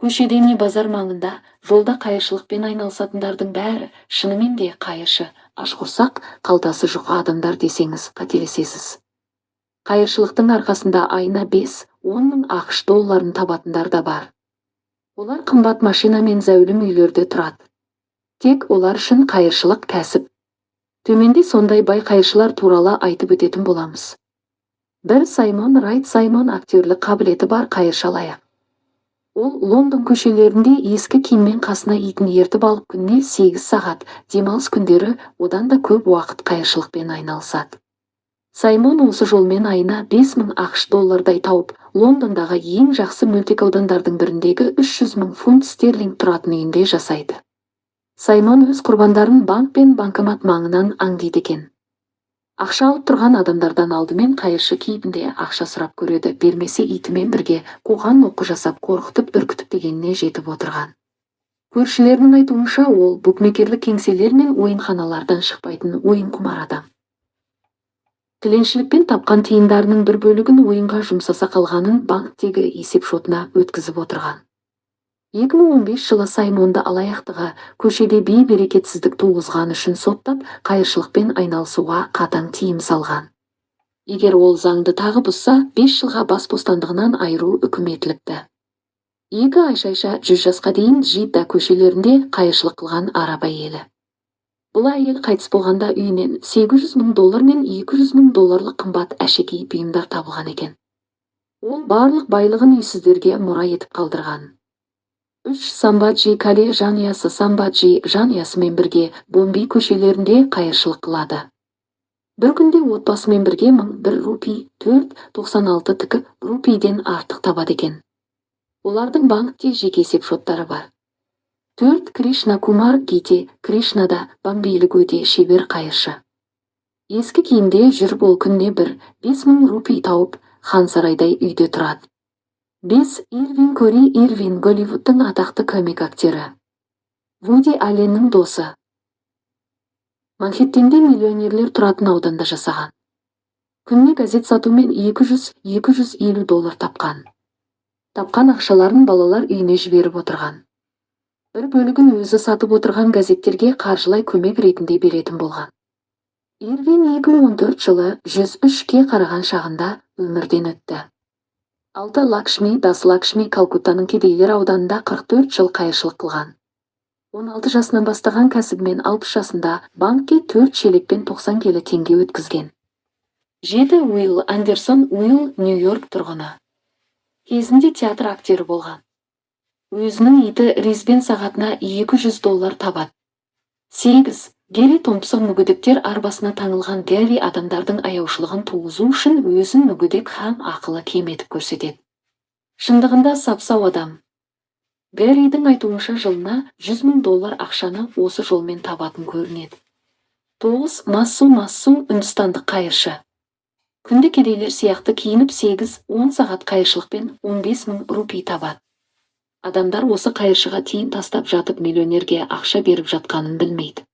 Көшеде не базар маңында, жолда қайыршылықпен айналысатындардың бәрі шынымен де қайыршы, ашқұрсақ, қалтасы жұқа адамдар десеңіз, қателесесіз. Қайыршылықтың арқасында айына 5-10 мың АҚШ долларын табатындар да бар. Олар қымбат машина мен зәулім үйлерде тұрады. Тек олар үшін қайыршылық кәсіп. Төменде сондай бай қайыршылар туралы айтып өтетін боламыз. 1 Саймон Райт. Саймон актерлік қабілеті бар қайыршы алаяқ. Ол Лондон көшелерінде ескі киіммен, қасына итін ертіп алып, күніне 8 сағат, демалыс күндері одан да көп уақыт қайыршылықпен айналысады. Саймон осы жолмен айына 5000 АҚШ доллардай тауып, Лондондағы ең жақсы мөлтек аудандардың біріндегі 300 мың фунт стерлинг тұратын үйінде жасайды. Саймон өз құрбандарын банк пен банкомат маңынан аңдиды екен. Ақша алып тұрған адамдардан алдымен қайыршы кейпінде ақша сұрап көреді, бермесе, итімен бірге қоқан-лоққы жасап, қорқытып, үркітіп дегеніне жетіп отырған. Көршілерінің айтуынша, ол букмекерлік кеңселер мен ойынханалардан шықпайтын ойынқұмар адам. Тіленшілікпен тапқан тиындарының бір бөлігін ойынға жұмсаса, қалғанын банктегі есеп шотына өткізіп отырған. 2015 жылы Саймонды алаяқтығы, көшеде бей-берекетсіздік туғызғаны үшін соттап, қайыршылықпен айналысуға қатаң тыйым салған. Егер ол заңды тағы бұзса, 5 жылға бас бостандығынан айыру үкім етіліпті. 2 Айша. Айша 100 жасқа дейін Джидда көшелерінде қайыршылық қылған араб әйелі. Бұл әйел қайтыс болғанда үйінен 800 мың доллар мен 200 мың долларлық қымбат әшекей бұйымдар табылған екен. Ол барлық байлығын үйсіздерге мұра етіп қалдырған. 3 Самбаджи Кале. Жанұясы. Самбаджи жанұясымен бірге Бомбей көшелерінде қайыршылық қылады. Бір күнде отбасымен бірге 1001 рупий, 4,96 тк рупийден артық табады екен. Олардың банкте жеке есеп шоттары бар. 4 Кришна Кумар Гите. Кришна да бомбейлік өте шебер қайыршы. Ескі киімде жүріп, ол күніне бір 5000 рупий тауып, хан сарайдай үйде тұрады. 5 Ирвин Кори. Ирвин Голливудтың атақты комик актері. Вуди Алленнің досы. Манхэттенде миллионерлер тұратын ауданда жасаған. Күніне газет сатумен 200-250 доллар тапқан. Тапқан ақшаларын балалар үйіне жіберіп отырған. Бір бөлігін өзі сатып отырған газеттерге қаржылай көмек ретінде беретін болған. Ирвин 2014 жылы 103-ке қараған шағында өмірден өтті. 6 Лакшми Дас. Лакшми Калкуттаның кедейлер ауданында 44 жыл қайыршылық қылған. 16 жасынан бастаған кәсібімен 60 жасында банкке 4 шелекпен 90 келі теңге өткізген. 7 Уилл Андерсон. Уилл Нью-Йорк тұрғыны. Кезінде театр актері болған. Өзінің иті Ризбен сағатына 200 доллар табады. 8 Гэри Томпсон. Мүгедектер арбасына таңылған Гэри адамдардың аяушылығын туғызу үшін өзін мүгедек һәм ақылы кем етіп көрсетеді. Шындығында сап-сау адам. Гэридің айтуынша, жылына 100 мың доллар ақшаны осы жолмен табатын көрінеді. 9 Массу. Массу үндістандық қайыршы. Күнде кедейлер сияқты киініп, 8-10 сағат қайыршылықпен 15 мың рупий табады. Адамдар осы қайыршыға тиын тастап жатып, миллионерге ақша беріп жатқанын білмейді.